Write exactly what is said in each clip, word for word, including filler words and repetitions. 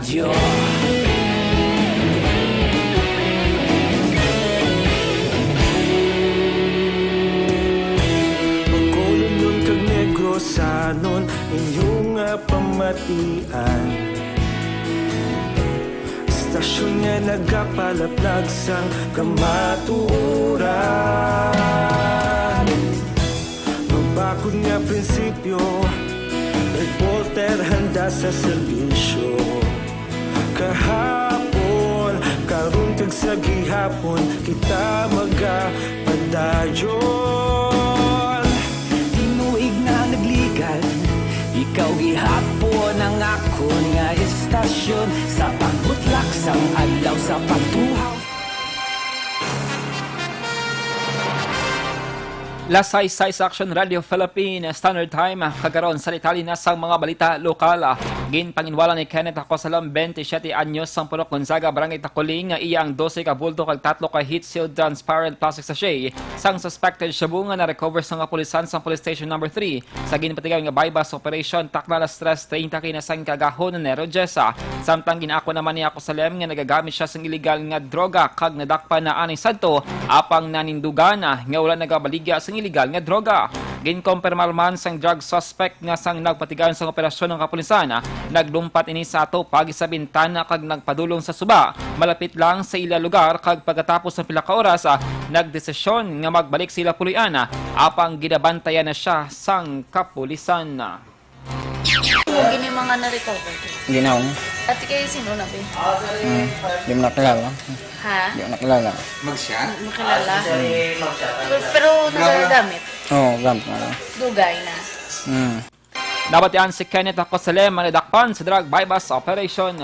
Radyo. Bacolodnon kag Negrosanon, inyo nga pamatian. Istasyon nga nagapalaplag sang kamatuoran. Magbakod nga prinsipyo, reporter handa sa serbisyo. Kahapon, karon kag sa gihapon, kita magapadayon. Tinuig na nagligad, ikaw gihapon ang akon nga istasyon. Sa pagbutlak sang adlaw, sa pagtuhaw. Las sais sais sa Action Radio Philippine Standard Time. Kagaron sa detalye na sang mga balita lokal. Ginpanginwala ni Kenneth Acosalam, twenty-seven anyos, sang Purok Gonzaga, Barangay Taculing, nga iya ang dose ka bulto kag tatlo ka heat-sealed transparent plastic sachet sang suspected shabu nga na-recover sang kapulisan sang Police Station Number Three sa ginpatigayon nga buy-bust operation, takna alas tres treinta kaina sang kaagahon, Enero diyes. Samtang gin-ako naman ni Acosalam nga nagagamit siya sang iligal nga droga kag nadakpan na anay sadto, apang nanindugan nga wala nagabaligya sang iligal nga droga. Ginkompirmar man sang drug suspect nga sang nagpatigayon sang operasyon ang kapulisan, naglumpat ini sa ato paagi sa bintana kag nagpadulong sa suba malapit lang sa ila lugar, kag pagkatapos ng pila ka oras, nagdesisyon nga magbalik sa ila puloy-an, apang ginabantayan na siya sang kapulisan. Mo gini mga na-recover? Ginaw niya. Ate, kayo sino na, be? Hmm. Di mo nakilala. Ha? Di mo nakilala. Magsya? Makilala? Pero, pero nagagamit? Oo, gamit na lang. Dugay na. Hmm. Nabatian si Kenneth Acosalem ang nadakpan sa drug buy-bust operation.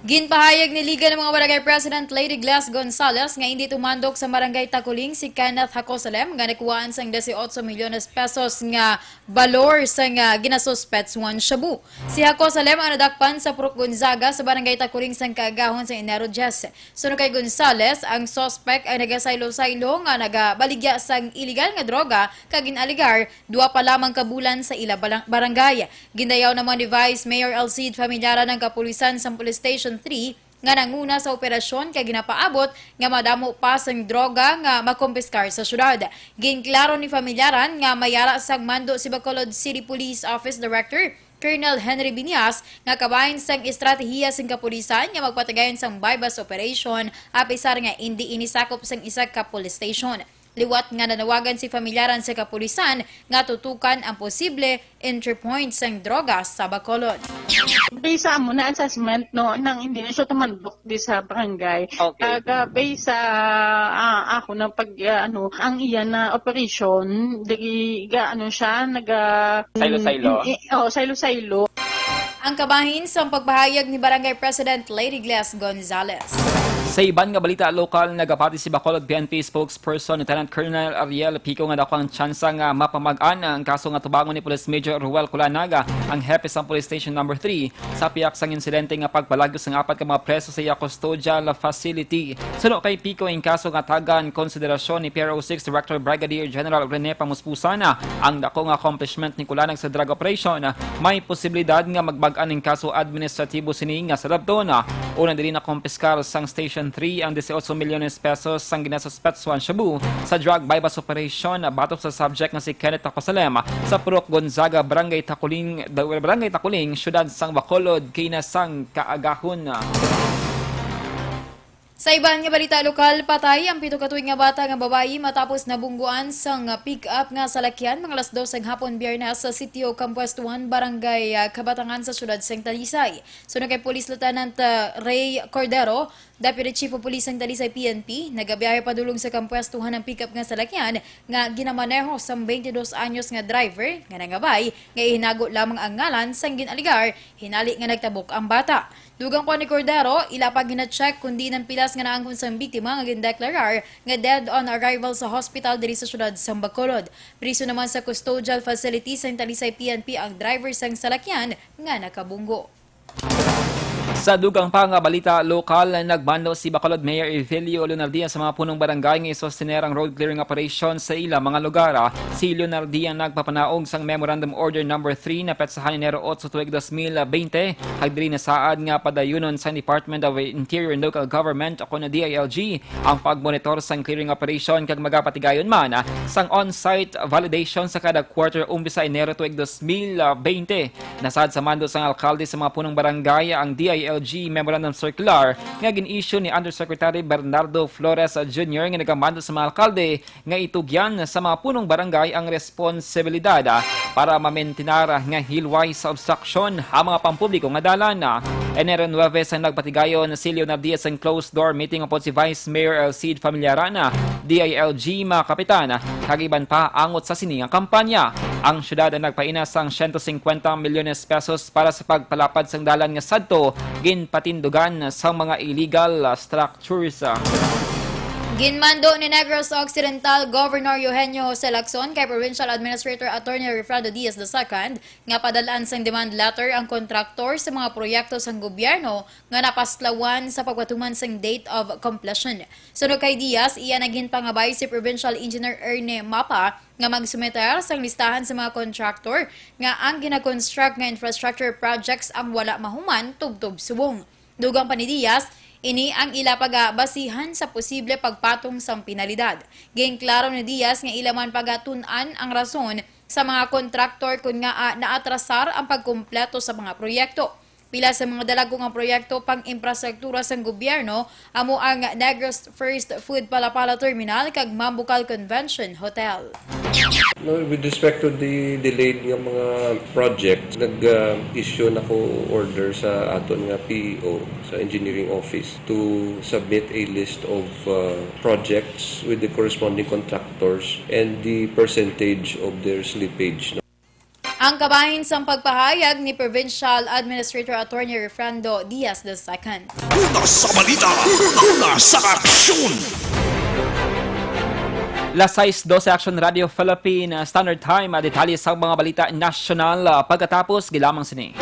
Ginpahayag ni Liga ng mga Barangay President Lady Glass Gonzales nga indi tumandok sa Barangay Taculing si Kenneth Acosalem nga nakuhaan sang dieciocho milyones pesos nga balor sang, ah, ginasuspetswan shabu. Si Acosalem ang nadakpan sa Purok Gonzaga sa Barangay Taculing sang kaagahon sa Enero diyes. Suno kay Gonzales, ang suspek ay nagasaylo-saylo nga nagabaligya sang iligal nga droga kag gin-alegar dua pa lamang ka bulan sa ila balang-, barangay. Gindayaw naman ni Vice Mayor Alcide Familiaran ang kapulisan sang Police Station three nga nanguna sa operasyon kay ginapaabot nga madamo pa sang droga nga makumpiskar sa syudad. Ginklaro ni Familiaran nga may ara sang mando si Bacolod City Police Office Director Colonel Henry Biñas nga kabahin sang estratehiya sang kapulisan nga magpatigayon sang buy-bust operation, apisar nga indi ini sakop sang isa ka police station. Liwat nga nanawagan si Familiaran sa kapulisan nga tutukan ang posible entry point sang droga sa Bacolod. Based sa amo na assessment, no, nang hindi na siya tumandok di sa barangay. Okay. Kag, ah, based sa, ah, ako na pag, ah, ano, ang iya na operation, di ga, ano siya, naga, Saylo-saylo? Mm, eh, oh, saylo-saylo. Ang kabahin sang pagpahayag ni Barangay President Lady Glass Gonzales. Sa iban nga balita lokal, nagapati si Bacolod P N P spokesperson Lieutenant Colonel Ariel Pico nga dako ang tsansa nga mapamag-an ang kaso nga tubangon ni Police Major Ruel Culanaga, ang hepe sang Police Station Number Three, sa piyak sang insidente nga pagpalagyo sang apat ka mga preso sa iya custodial facility. Suno kay Pico, ang kaso nga tagan konsiderasyon ni P R O six Director Brigadier General Rene Pamuspusan ang dako nga accomplishment ni Culanaga sa drug operation. May posibilidad nga magbag-an ang kaso administratibo sini nga sa Labton. Una, diri nakumpiskar sang Station Three ang dieciocho milyones pesos sang ginasuspetsuhan shabu sa drug buy-bust operation batok sa subject nga si Kenneth Acosalem sa Purok Gonzaga, Barangay Taculing, Barangay Taculing, Siyudad sang Bacolod, kaina sang kaagahon. Sa iban nga balita lokal, patay ang pito ka tuig nga bata nga babayi matapos nabungguan sang pick-up nga salakyan mga alas dos sang hapon Biyernes sa sitio Kampuestuhan, Barangay, ah, Kabatangan sa siyudad sang Talisay. Suno kay Police Lieutenant, ah, Ray Cordero, Deputy Chief of Police sang Talisay P N P, nagabiyahe padulong sa Kampuestuhan ang pick-up nga salakyan nga ginamaneho sang twenty-dos anyos nga driver nga nangabay nga ihinago lamang ang ngalan sang gin-alegar hinali nga nagtabok ang bata. Dugang pa ni Cordero, ila pa gina-check kon diin ang pilas nga naangkon sang biktima nga gindeklarar nga dead on arrival sa hospital diri sa siyudad sang Bacolod. Priso naman sa custodial facility sang Talisay P N P ang driver sang salakyan nga nakabunggo. Sa dugang pa nga balita lokal, nagmando si Bacolod Mayor Evelio Leonardia sa mga punong barangay nga isostiner ang road clearing operation sa ila mga lugar. Si Leonardia nagpapanaog sang Memorandum Order Number Three na petsahan Enero otso tuig dos mil bente, kag diri nasaad nga padayunon sang Department of Interior and Local Government o kon D I L G ang pagmonitor sang clearing operation kag magapatigayon man sang on-site validation sa kada quarter umpisa Enero tuig dos mil bente. Nasaad sa mando sang alkalde sa mga punong barangay ang D I L G Memorandum Circular nga gin-issue ni Undersecretary Bernardo Flores Junior nga nagamando sa mga alkalde nga itugyan sa mga punong barangay ang responsibilidad, ah, para mamentenar nga hilway sa obstruksyon ang mga pampubliko nga dalan. Enero nuebe sang nagpatigayon si Leonardia sang closed door meeting upod si Vice Mayor Elcid Familiaran, D I L G mga kapitan, kag iban pa angot sa sini nga kampanya. Ang syudad ang nagpaina sang siyento singkwenta milyones pesos para sa pagpalapad sang dalan nga sadto ginpatindugan sang mga illegal, ah, structures. Ginmando ni Negros Occidental Governor Eugenio Jose Lacson kay Provincial Administrator Attorney Refrando Diaz the second nga padalaan sang demand letter ang kontraktor sa mga proyekto sang gobyerno nga napaslawan sa pagpatuman sang date of completion. Suno kay Diaz, iya naghinpangabay si Provincial Engineer Erne Mapa nga magsumiter sang listahan sa mga kontraktor nga ang ginakonstruct nga infrastructure projects ang wala mahuman tubtob subong. Dugang pa ni Diaz, ini ang ila pagabasihan sa posible pagpatong sang penalidad. Ginklaro ni Diaz nga ila man pagatun-an ang rason sa mga kontraktor kon ngaa naatrasar ang pagkumpleto sa mga proyekto. Pila sa mga dalagko nga proyekto pang-imprastruktura sang gobyerno amo ang Negros First Food Palapala Terminal kag Mambucal Convention Hotel. No, with respect to the delayed nga mga project, nag-issue na ko order sa aton nga P E O, sa engineering office, to submit a list of uh, projects with the corresponding contractors and the percentage of their slippage. No? Ang kabahin sang pagpahayag ni Provincial Administrator Attorney Refrando Diaz the second. Una sa balita, una sa aksyon. Las sais dose Action Radio Philippine Standard Time. Detalye sa mga balita nasyonal, ah, pagkatapos gilamang sini.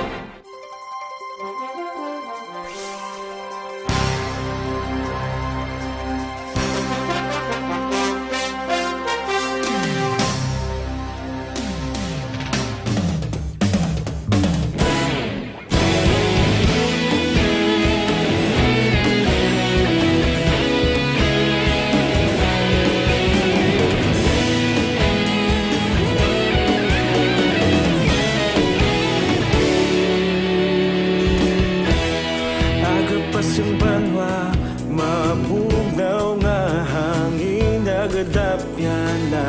Aga pa sing banwa, mabugnaw nga hangin, nagadapyan na.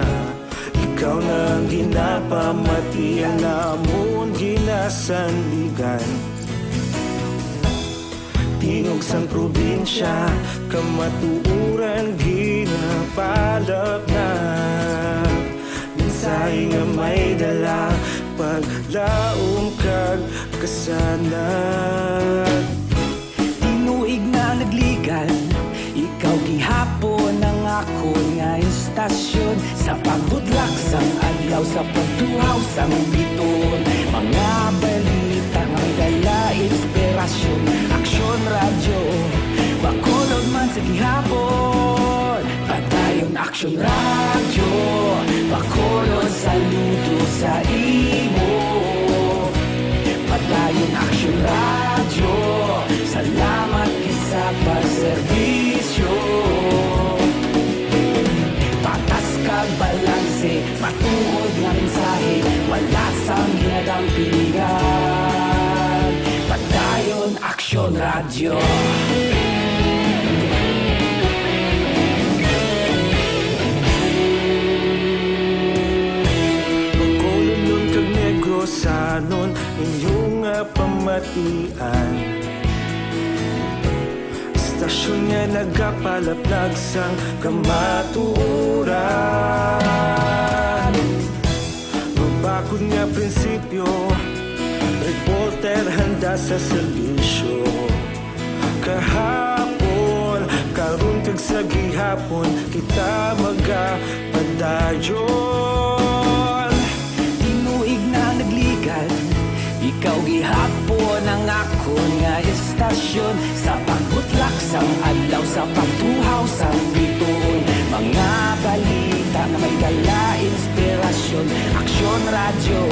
Ikaw na ang ginapamati, ang amon ginasandigan. Tingog sang probinsya, kamatuoran ginapalapnag. Mensahe nga may dala, paglaom kag kasanag. Tinuig na nagligad, ikaw gihapon ang akon nga istasyon. Sa pagbutlak sang adlaw, sa pagtuhaw sang biton, mga balita nga may dala inspirasyon. Aksyon Radyo, Bacolod man sa gihapon. Padayon Aksyon Radyo, Bacolod, saludo sa imo. Padayon Aksyon Radyo, salamat gid sa pagserbisyo. Patas kag balanse, matuod nga mensahe, wala sang ginadampingan. Padayon Aksyon Radyo. Bacolodnon kag Negrosanon, inyo nga pamatian. Istasyon nga nagapalaplag sang kamatuoran. Mabakod nga prinsipyo, reporter handa sa serbisyo. Kahapon, karon kag sa gihapon, kita magapadayon. Tinuig na nagligad, ikaw gihapon ang akon nga istasyon. Sa pagbutlak sang adlaw, sa pagtuhaw sang bituon, mga balita nga may dala inspirasyon. Aksyon Radyo,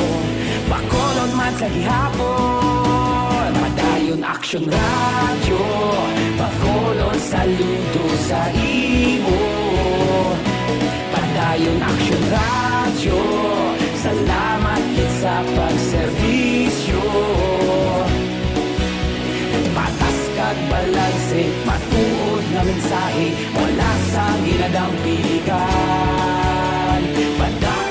Bacolod man sa gihapon. Padayon Aksyon Radyo, Bacolod, saludo sa imo. Padayon Aksyon Radyo, salamat gid sa pagserbisyo. Patas kag balanse, matuod nga mensahe, wala sang ginadampigan. Padayon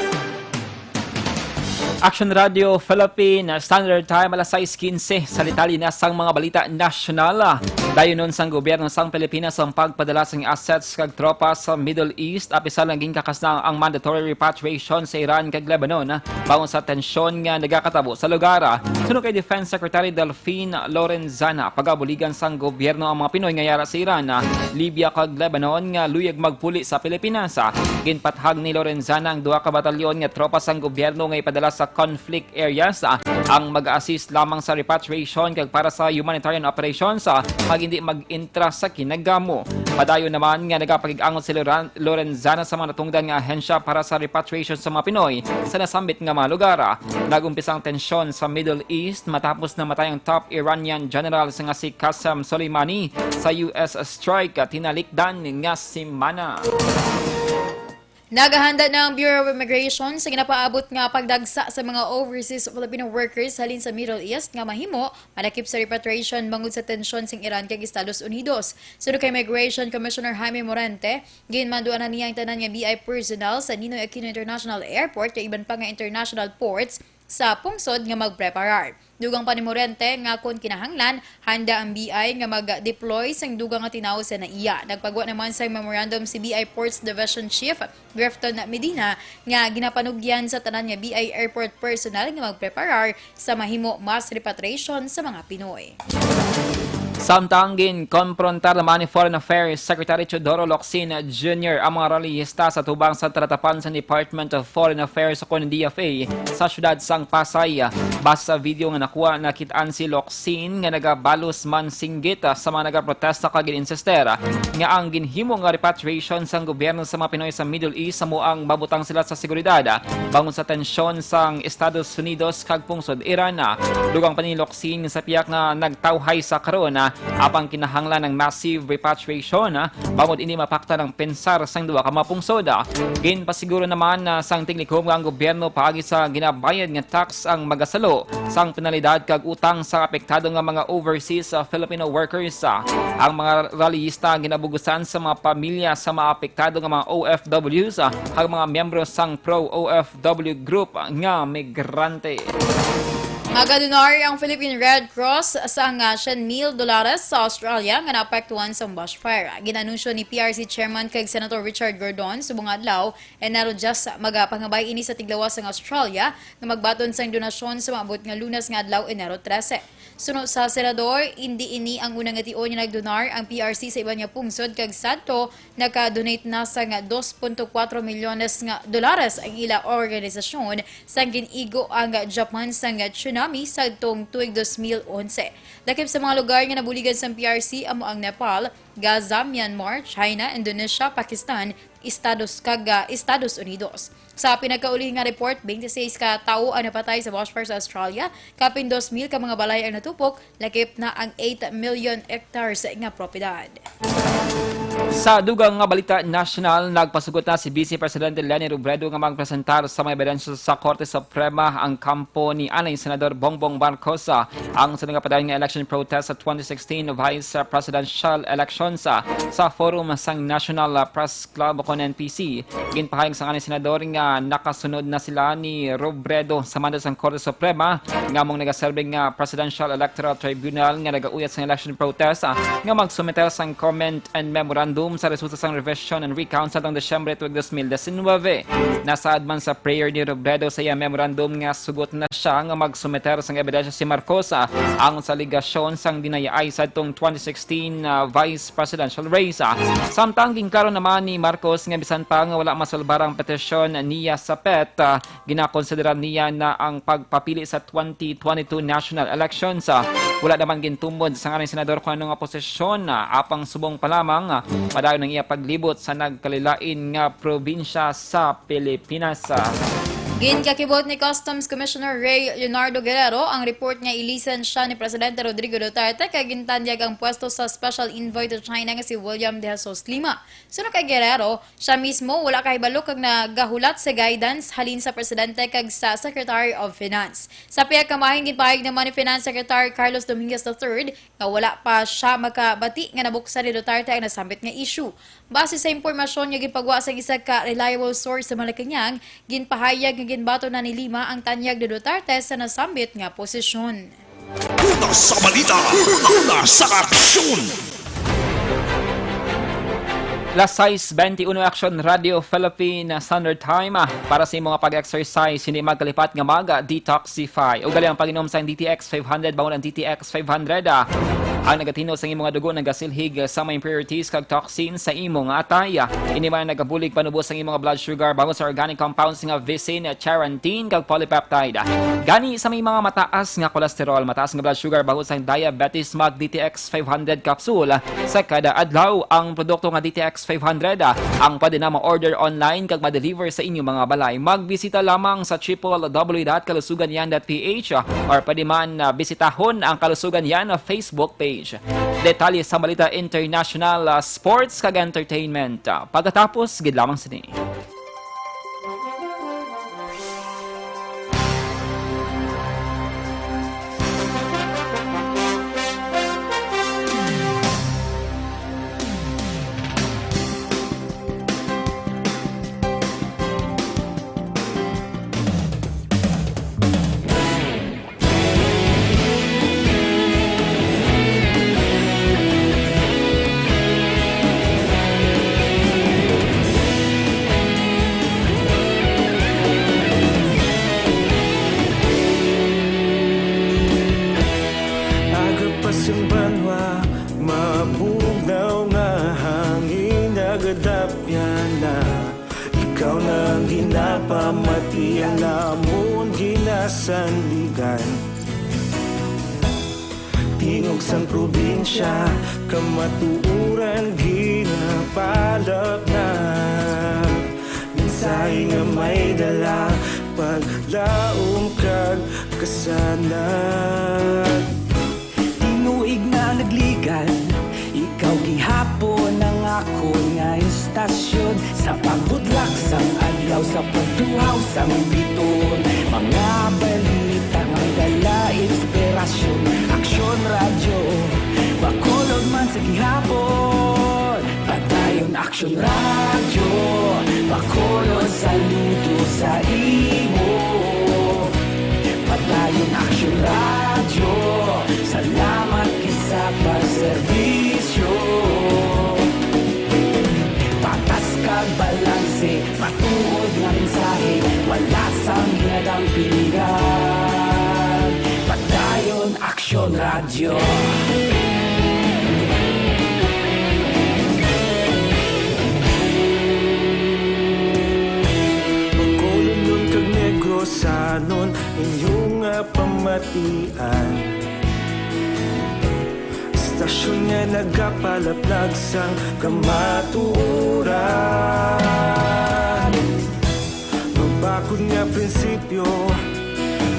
Action Radio Philippine Standard Time, alas sais quince. Sa detalye na sang mga balita nasyonal, dayunon sang gobyerno sang Pilipinas ang pagpadala sang assets kag tropa sa Middle East, apisal nga ginkakasna ang mandatory repatriation sa Iran kag Lebanon, bangon sa tensyon nga nagakatabo sa lugar. Suno kay Defense Secretary Delfin Lorenzana, pagabuligan sang gobyerno ang mga Pinoy nga yara sa Iran, Libya kag Lebanon nga luyag magpuli sa Pilipinas. Ginpathag ni Lorenzana ang duha ka batalyon nga tropa sang gobyerno nga ipadala sa conflict areas, ah, ang mag-assist lamang sa repatriation kag para sa humanitarian operations, ah, kag hindi mag-intra sa kinagamo. Padayon naman nga nagapakig-angot si Loran-, Lorenzana sa mga natungdan nga ahensya para sa repatriation sa mga Pinoy sa nasambit nga mga lugar. Nag-umpisa ang tensyon sa Middle East matapos namatay ang top Iranian general nga si Qasem Soleimani sa U S strike tinalikdan nga semana. Nagahanda na ang Bureau of Immigration sa ginapaabot nga pagdagsa sa mga overseas Filipino workers halin sa Middle East nga mahimo malakip sa repatriation bangod sa tensyon sing Iran kag Estados Unidos. Suno kay Immigration Commissioner Jaime Morente, ginmanduan na niya ang tanan nga B I personnel sa Ninoy Aquino International Airport kag iban pa nga international ports sa pungsod nga magpreparar. Dugang pa ni Morente nga kon kinahanglan, handa ang B I nga mag-deploy sang dugang nga tinawo sa NAIA. Nagpagwa naman sang memorandum si B I Ports Division Chief Grifton Medina nga ginapanugyan sa tanan nga B I airport personnel nga magpreparar sa mahimo mass repatriation sa mga Pinoy. Samtang ginkonfrontar naman ni Foreign Affairs Secretary Teodoro Locsin Junior ang mga rallyista sa tubang sa talatapan sa Department of Foreign Affairs o kon D F A sa siyudad sang Pasay. Base sa video nga nakuha, nakit-an si Locsin nga nagabalos man singgit, ah, sa mga nagaprotesta kag gin-insister, ah, nga ang ginhimo nga repatriation sang gobyerno sa mga Pinoy sa Middle East amo ang mabutang sila sa seguridad, ah, bangon sa tensyon sang Estados Unidos kag pungsod Iran. Dugang pa ni Locsin sa pihak nga nagtawhay sa karon, ah, apang kinahanglan ang massive repatriation, ah, bangod hindi mapaktan ang pensar sang duha ka mga pungsod. Ginpasiguro naman, ah, sang tiglikom nga ang gobyerno paagi sa ginabayad nga tax ang magasalo sang penalidad kag utang sa apektado nga mga overseas, ah, Filipino workers. Ah, ang mga rallyista ginabugusan sa mga pamilya sa mga apektado nga mga O F Ws, ah, kag mga miyembro sang pro-O F W group nga migrante. Magadonar ang Philippine Red Cross sang, ah, siyam mil dolares sa Australia nga naapektuhan sang bushfire. Ginanunsyo ni P R C Chairman kag Senator Richard Gordon subong nga adlaw, Enero diyes, magapangabay ini sa tiglawas sang Australia nga magbaton sang donasyon sa maabot nga Lunes nga adlaw, Enero trese. Suno sa senador, indi ini ang una nga tion nga nagdonar ang P R C sa iban nga pungsod, kag sadto naka-donate na sang dos punto kuwatro milyones nga dolares ang ila organisasyon sang gin-igo ang Japan sang tsunami sadtong tuig dos mil onse. Lakip sa mga lugar nga nabuligan sang P R C amo ang Nepal, Gaza, Myanmar, China, Indonesia, Pakistan, Estados kag, ah, Estados Unidos. Sa pinakauli nga report, twenty-six ka tawo ang napatay sa bushfire sa Australia, kapin dos mil ka mga balay ang natupok, lakip na ang eight million hectares nga propiedad. Sa dugang nga balita nasyonal, nagpasugot na si Vice Presidente Leni Robredo nga magpresentar sa mga ebidensya sa Korte Suprema ang kampo ni anay Senador Bongbong Marcos, ah, ang sa nagapadayon nga election protest sa twenty sixteen vice presidential elections, ah, sa forum sang National, ah, Press Club o kon N P C. Ginpahayag sang anay senador nga nakasunod na sila ni Robredo sa mando sang Korte Suprema nga among nagaserbe nga Presidential Electoral Tribunal nga nagauyat sang election protest, ah, nga magsumiter sang comment and memorandum sa resulta sang revision and recount sa tong Disyembre tuig dos mil diecinuebe. Nasaad man sa prayer ni Robredo sa iya memorandum nga sugot na siya nga magsumiter sang ebidensya si Marcos, ah, ang sa ligasyon sang dinayaay sadtong twenty sixteen, ah, vice presidential race. Ah, samtang ginklaro naman ni Marcos nga bisan pa nga wala masulbar ang petisyon ni niya sa pet, ah, ginakonsiderar niya na ang pagpapili sa twenty twenty-two national elections. Ah, wala naman gintumod sa ngalan ni Senador kung ano nga posisyon, ah, apang subong pa lamang, ah, padayon ang iya paglibot sa nagkalilain nga probinsya sa Pilipinas. Ah, Ginkakibot ni Customs Commissioner Ray Leonardo Guerrero ang report nga ilisan siya ni Presidente Rodrigo Duterte kay gintanyag ang pwesto sa Special Envoy to China nga si William De Jesus Lima. Suno kay Guerrero, siya mismo wala kahibalo kag nagahulat sa guidance halin sa presidente kag sa Secretary of Finance. Sa pihak kamahin, ginpahayag naman ni Finance Secretary Carlos Dominguez the third nga wala pa siya makabati nga nabuksan ni Duterte ang nasambit nga issue. Base sa impormasyon nga ginpagwa sang isa ka reliable source sa Malacañang, ginpahayag nga ginbaton na ni Lima ang tanyag ni Duterte sa nasambit nga posisyon. Una sa balita, una sa aksyon. Las sais bente uno, Action Radio Philippine Standard Time. Ah, para sa imo nga pag-exercise, hindi magkalipat nga mag-detoxify. Ugali ang pag-inom sang D T X five hundred, bangod ang D T X five hundred, ah, ang nagatinod sa imo nga dugo nagasilhig sa mga impurities kag toxin sa imo nga atay. Ini man nagabulig panubos sa imo nga blood sugar bangod sa organic compounds nga visin, charantin, kag polypeptide. Gani, sa may mga mataas nga cholesterol, mataas nga blood sugar, bangod sa diabetes, mag D T X five hundred capsule sa kada adlaw. Ang produkto nga D T X five hundred, ah, ang pwede na ma-order online kag ma-deliver sa inyo mga balay. Magbisita lamang sa triple W dot kalusugan yan dot P H, ah, or pwede man, ah, bisitahon ang Kalusugan Yan Facebook page. Detalye sa balita international, ah, sports kag entertainment, ah, pagkatapos gid lamang sini. Aga pa sang banwa, mabugnaw nga hangin, nagadapyan na. Ikaw na ang ginapamati, ang amon ginasandigan. Tingog sang probinsya, kamatuoran ginapalapnag. Mensahe nga may dala, paglaom kag kasanag. Tinuig na nagligan, ikaw gihapon ang akon nga istasyon. Sa pagbutlak sang adlaw, sa pagtuhaw sang biton, mga balita nga may dala inspirasyon. Aksyon Radyo, Bacolod man sa gihapon. Padayon Aksyon Radyo, Bacolod, saludo sa imo. Padayon Aksyon Radyo, salamat gid sa pagserbisyo. Patas kag balanse, matuod nga mensahe, wala sang ginadampigan. Padayon Aksyon Radyo. Bacolodnon kag Negrosanon, inyo nga pamatian. Istasyon nga nagapalaplag sang kamatuoran. Mabakod nga prinsipyo,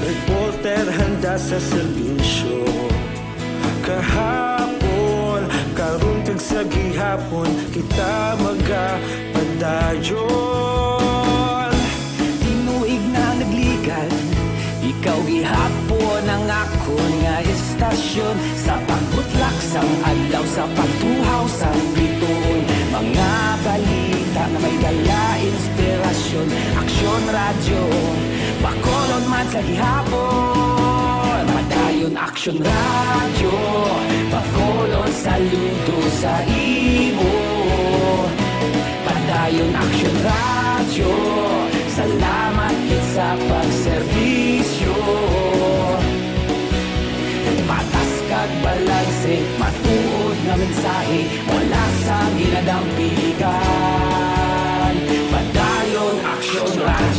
reporter handa sa serbisyo. Kahapon, karon, kag sa gihapon, kita magapadayon. Tinuig na nagligan, ikaw gihapon ang akon nga istasyon. Sa pagbutlak sang adlaw, sa pagtuhaw sang biton, mga balita nga may dala inspirasyon. Aksyon Radyo, Bacolod man sa gihapon. Padayon Aksyon Radyo, Bacolod, saludo sa imo. Padayon Aksyon Radyo, salamat gid sa pagserbisyo. Patas kag balanse, matuod nga mensahe, wala sang ginadampigan. Padayon Aksyon Radyo.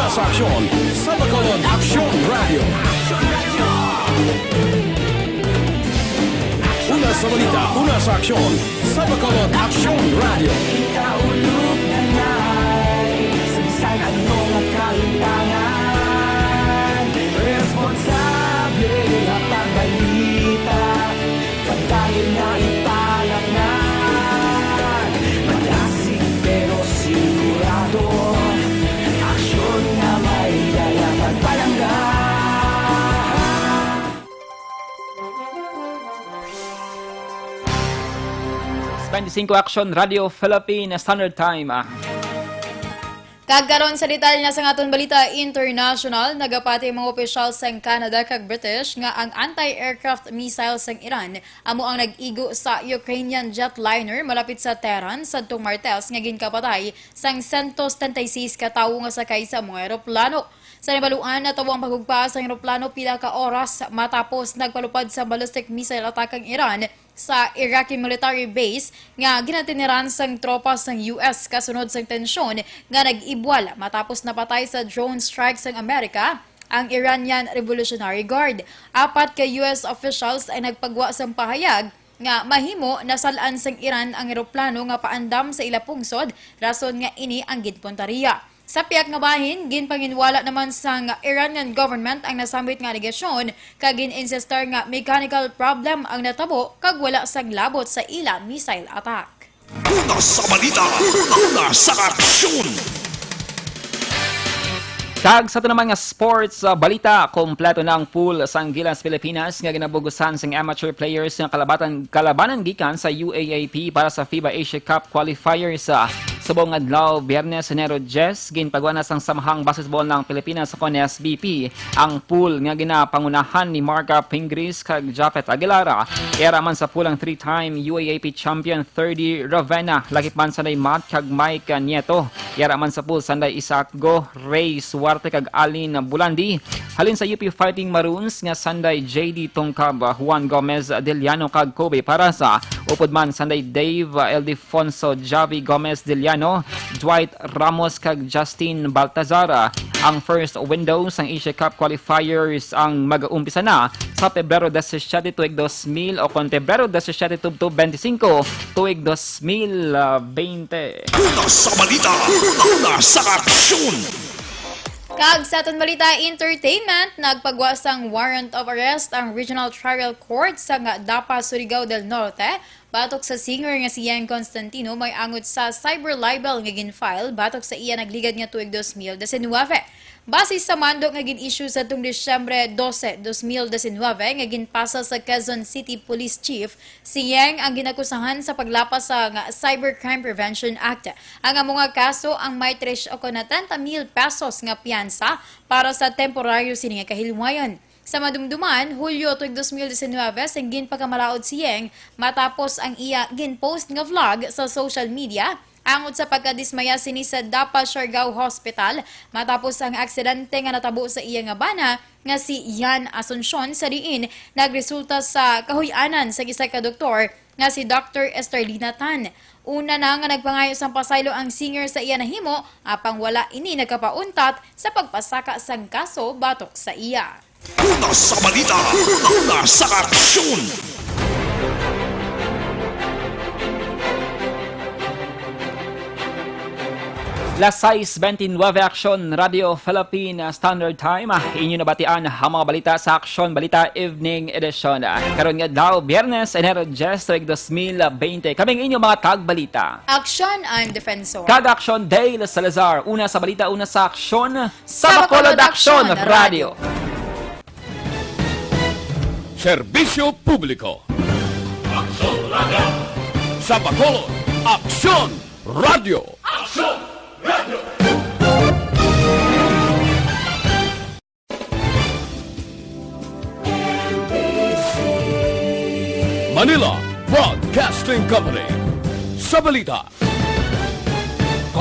Sa aksyon, sa Bacolod Aksyon Radio. Una sa balita, una sa aksyon, sa Bacolod Aksyon Radio. Ikaulog na na'y sa bisan ano nga kalimtangan. Responsable nga pagbalita. Pagdali na ipalaknan, madasig pero sigurado, aksyon nga may dala pagpalangga. Twenty-five Action Radio Philippine Standard Time. Kag karon sa detalye na sang aton balita international, nagapati ang mga opisyal sang Canada kag British nga ang anti-aircraft missile sang Iran amo ang nag-igo sa Ukrainian jetliner malapit sa Tehran sadtong Martes nga ginkapatay sang sento setenta y seis ka tawo nga sakay sa mga eroplano. Sa nabaluan, natawo ang paghugpa sang eroplano pila ka oras matapos nagpalupad sa ballistic missile attack ang Iran sa Iraqi military base nga ginatiniran sang tropa sang U S kasunod sang tensyon nga nag-ibwal matapos napatay sa drone strike sang Amerika ang Iranian Revolutionary Guard. Apat ka U S officials ang nagpagwa sang pahayag nga mahimo nasal-an sang Iran ang eroplano nga paandam sa ila pungsod, rason nga ini ang ginpuntaria. Sa pihak nga bahin, ginpanginwala naman sang Iranian government ang nasambit nga alegasyon kag gin-insistar nga mechanical problem ang natabo kag wala sang labot sa ila missile attack. Una sa balita, una sa aksyon. Kag sa ato naman nga sports, ah, balita, kompleto na ang pool sang Gilas Pilipinas nga ginabugusan sang amateur players nga kalabatan, kalabanan gikan sa U A A P para sa FIBA Asia Cup qualifiers. Ah, subong adlaw, Biyernes, Enero diyes, ginpagwa na sang Samahang Basketball ng Pilipinas o kon S B P ang pool nga ginapangunahan ni Marga Pingris kag Japhet Aguilar. Yara man sa pool ang three-time U A A P champion Thirdy Ravenna, lakip man sanday Matt kag Mike Nieto. Yara man sa pool sanday Isaac Go, Ray Suarte kag Alin Bulandi. Halin sa U P Fighting Maroons nga sanday J D Tongkab, Juan Gomez Deliano kag Kobe Parasa. Upod man sanday Dave Ildefonso, Javi Gomez Deliano, Dwight Ramos kag Justin Baltazar. Ang first window sang Asia Cup qualifiers ang mag-umpisa na sa Pebrero disisiete tuig dos mil o kon Pebrero disisiete tubtob bente singko tuig dos mil bente. Una sa balita, una sa aksyon. Kag sa aton balita entertainment, nagpagwa sang warrant of arrest ang Regional Trial Court sa nga DAPA Surigao del Norte batok sa singer nga si Yeng Constantino may angot sa cyber libel nga gin-file batok sa iya nagligad nga tuig dos mil diecinuebe. Base sa mando nga gin-issue sa tung Disyembre dose, dos mil diecinuebe, nga ginpasa sa Quezon City Police Chief, si Yeng ang ginakusahan sa paglapas sa nga Cybercrime Prevention Act. Ang amo nga kaso ang may tres o kon treinta mil pesos nga piyansa para sa temporaryo sini nga kahilwayon. Sa madumduman, Hulyo tuig dos mil diecinuebe, sang ginpakamalaod si Yeng matapos ang iya gin-post nga vlog sa social media angot sa pagkadismaya sini sa DAPA Siargao Hospital matapos ang aksidente nga natabo sa iya nga bana nga si Yan Asuncion, sa diin nagresulta sa kahuy-anan sang isa ka doktor nga si Doctor Esterlina Tan. Una na nga nagpangayo sang pasaylo ang singer sa iya nahimo, apang wala ini nagkapauntat sa pagpasaka sang kaso batok sa iya. Una sa balita, una sa aksyon. Las sais bente nuebe, Aksyon Radio Philippine Standard Time. Ah, inyo nabatian ang mga balita sa Aksyon Balita Evening Edition. Ah, karon nga adlaw, Biyernes, Enero diyes, tuig dos mil bente. Kami ang inyo mga tagbalita. Aksyon ang Defensor. Kag Aksyon Dale Salazar. Una sa balita, una sa aksyon. Sa Bacolod Aksyon Radio. Serbisyo publiko. Aksyon Radio. Sa Bacolod, Aksyon Radio. Aksyon Radio. Manila Broadcasting Company. Sa balita,